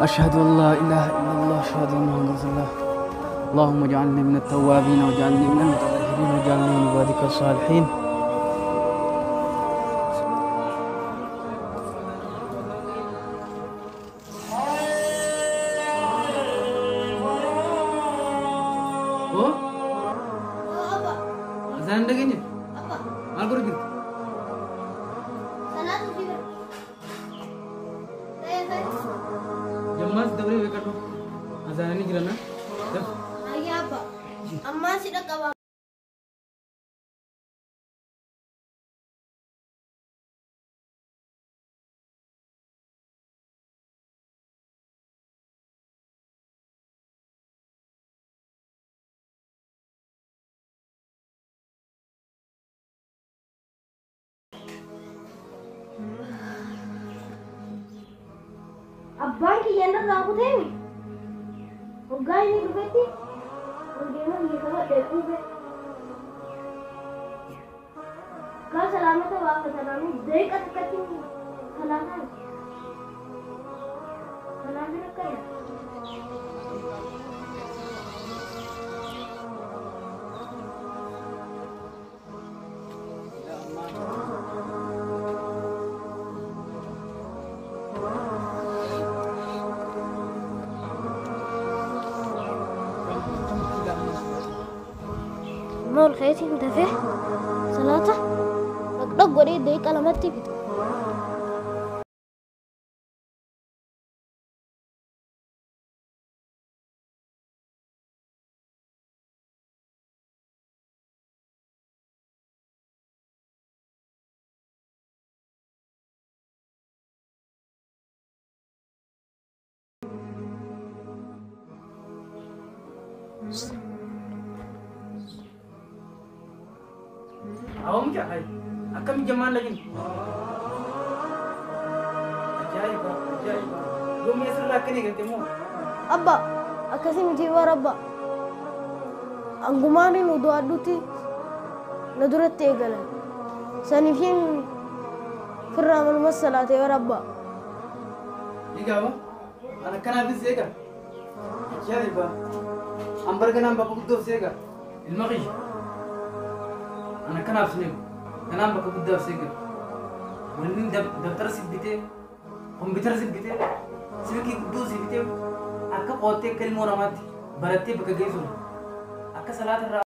أشهد أن لا إله إلا الله، أشهد أن محمدا رسول الله. اللهم اجعلني من التوابين واجعلني من المتطهرين واجعلني من عبادك الصالحين. Oh? Azaan dhageenye? Maal godhu jirtu? Jammaas dabree beekadhu. Azaananii jirana. Daf. Ammaa si dhaqqaba. Abbaan kiyya irraa kuteemi. Hoggaa inni dhufetti ol deema biyya qabadhee quufe. Hoggaa salaamata baafatan daqiiqa takkatti salaataan. Salaatiin akkana. Amma ol ka'eetiin dafee salaata dhaqdhaq godhee daqiiqa lamatti fixa. Awwa mucaa hayi akkami jammaan dhagin? Ajaa'iba ajaa'iba! Yoomii asirraa akkana eegalte moo? Abba akkasii miti bara abba. Angumaan inni oduu adduutti na duratti eegalan. Saniifin firraa manuma salaatee bara abba. Egaa an akkanaafis eega. Ajaa'iba! An bara kanaan bakka guddoof seega. Ilma kiyya. An akkanaaf sin eegu. Kanaan bakka guddaaf seega. Wanni dabtara si bitee, kompiitara si bitee, silkii guddoo si bitee akka qoottee akka ilmoo namaatti barattee bakka geessuun akka salaata irraa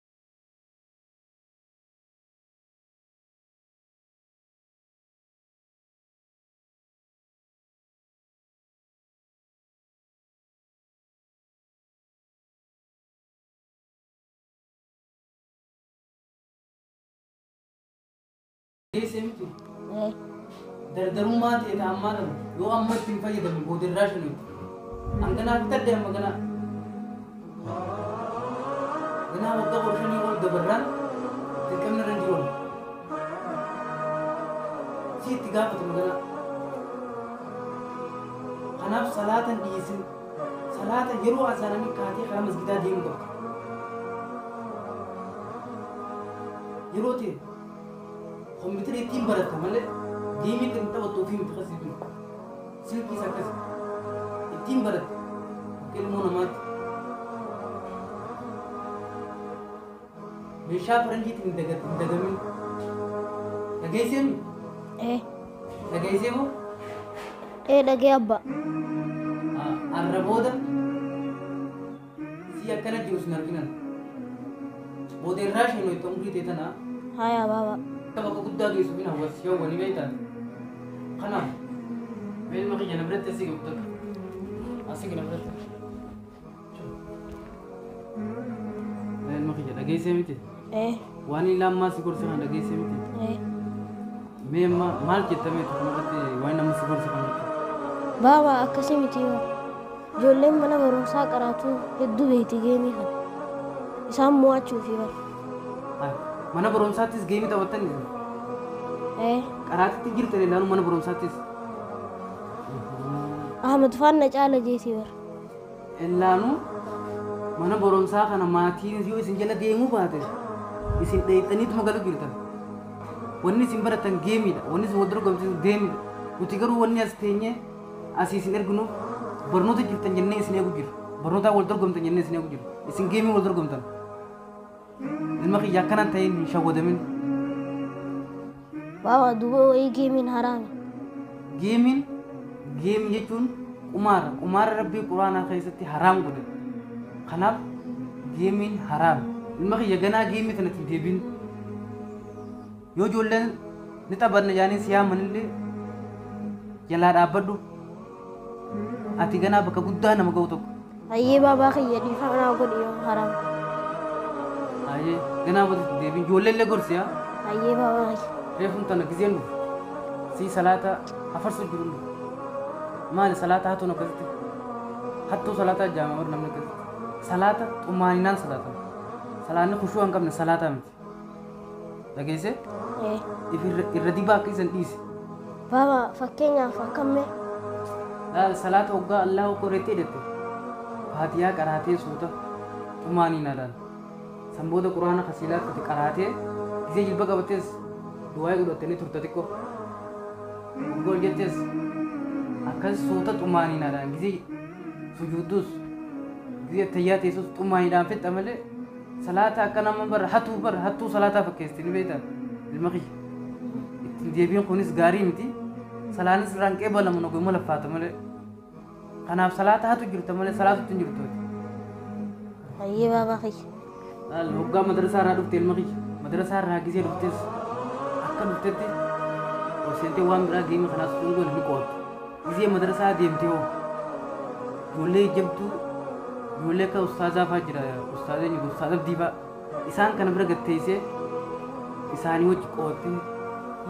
geessee miti. Dardarummaa ta'e ammaa kana yoo amma itti hin fayyadamne booda irraa shanuuti. An kanaaf bitadhe amma ganaa. Ganaa waggaa 15 ol dabarraan dirqamni irra hin jiru. Si itti gaafatama ganaa. Kanaaf salaata hin dhiyeessin. Salaata yeroo azaananii kaatee karaa masgidaa deemuu qabda. Yeroo ta'e kompiitara ittiin baratta malee geemii kan taphattu ofii miti kasiifin. Silkiis akkas ittiin baratta akka ilmoo namaatti. Meeshaa faranjiitiin hin dagamin. Dhageessee mi? Dhageessee moo? Ee dhagee abba. Arra booda si akkana jiru sin arginan. Booda irraa isheen itti umurii ta'e tanaa. Haya baaba. Bakka guddaa geessu fi hawwaas yoo wani beektan. Kanaaf ilma kiyya na biratti asii gabu takka. Asii na biratti. Ilma kiyya dhageessee miti? Waan inni ammaa si gorse kana dhageessee miti? Mee amma maal jettamee kanarratti waan amma si gorse kanarratti? Baaba akkasii miti yoo. Ijoolleen mana barumsaa qaraatu hedduu beekti geemii kana. Isaan mo'achuufi bara. Mana barumsaattis geemii taphattan isin? Qaraatitti jirtan ilaalu mana barumsaattis? Ahmed faan na caala jeetii bara. Illaanu mana barumsaa kana maatiin yoo isin jala deemuu baate isin dheeyxaniituma galu jirtan. Wanni isin baratan geemiidha. Wanni isin wal dorgomsiisu geemiidha. Nuti garuu wanni as teenyee asii isin erginuuf Barnoota jirtan jennee isin eegu jiru. Barnootaa wal dorgomtan jennee isin eegu jiru. Isin geemii wal dorgomtan. Ilma kiyya akkanaan ta'in hin shawwadamin. Baaba duuba wayii geemiin haraami. Geemiin geemii jechuun qumaara. Qumaara rabbii quraanaa keessatti haraam godhe. Kanaaf geemiin haraam. Ilma kiyya ganaa geemii kanatti hin deebiin. Yoo ijoolleen ni taphanna jaanii si yaamanillee jalaa dhaabbadhu. Ati ganaa bakka guddaa nama ga'u tokko. Hayyee baabaa kiyya dhiifama naa godhi yoo haraam. Hayyee ganaa bakka deebiin ijoollee illee gorsi haa. Hayyee baabaa kiyya. Reefuun tana gizeen dhufu. Si salaata hafarsu jiru dhufu. Maali salaata hatuun akkasitti? Hattuu salaataa jaama namni akkasitti. Salaata xumaaninaan salaata. Salaanni kushuu hin qabne salaataa miti. Dhageessee? Irra dibaa akka isan dhiise. Baaba fakkeenyaaf akkammee. Laal salaata hoggaa Allahu qoreetti hidhatte. Faatiyaa qaraatee suuta xumaaniinaadhaan. San booda quraana kasiilaa uffate qaraatee gisee jilba qabattees du'aa godhattanii turte xiqqoo. Hoggaa ol jettees akkas suuta xumaaniinaadhaan gisee sujuudduus gisee tayyaa teessus xumaaniidhaan fixxa malee salaata akka nama bara hatuu bara hattuu salaataa fakkeessiti ni beektaa ilma kiyya. Ittiin deebiin kunis gaarii miti. Salaanis irraan qeebalamu naguma laffaata malee. Kanaaf salaata hatu jirta malee salaatutti hin jirtu. Hayyee baabaa kiyya. Laal hoggaa madrasaa irraa dhufte ilma kiyya. Madrasaa irraa gisee dhuftes akka dhuftetti ol seentee waan biraa geemii kanaas sun goone ni qo'atte. Gisee madrasaa deemte hoo ijoollee jabduu ijoollee akka ustaazaa fa'aa jira ustaazaa eenyu ustaaz Abdii fa'aa isaan kana bira gatteessee isaanii wajji qo'attee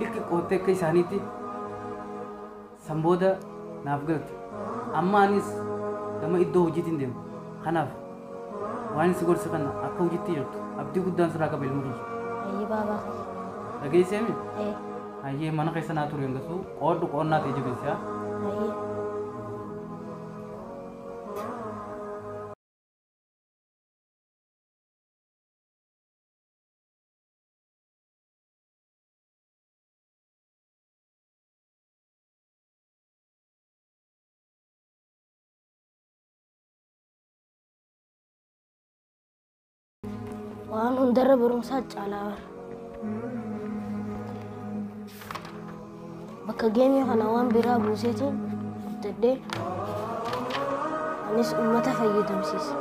likki qo'attee akka isaaniitti san booda naaf galte. Amma anis gama iddoo hojiitiin deema. Kanaaf waan si gorse kana akka hojiitti jirtu abdii guddaan sirraa qaba ilma kiyya. Hayyee baabaa kiyya. Dhageessee mi? Ee. Hayyee mana keessa naa ture hangasuu qoodhu qoonnaa ta'e jabeessi haa. Hayyee. Waan hundarra barumsaa caalaa bara. Bakka geemii kana waan biraa buuseetiin guddadhee anis uummata fayyadamsiisa.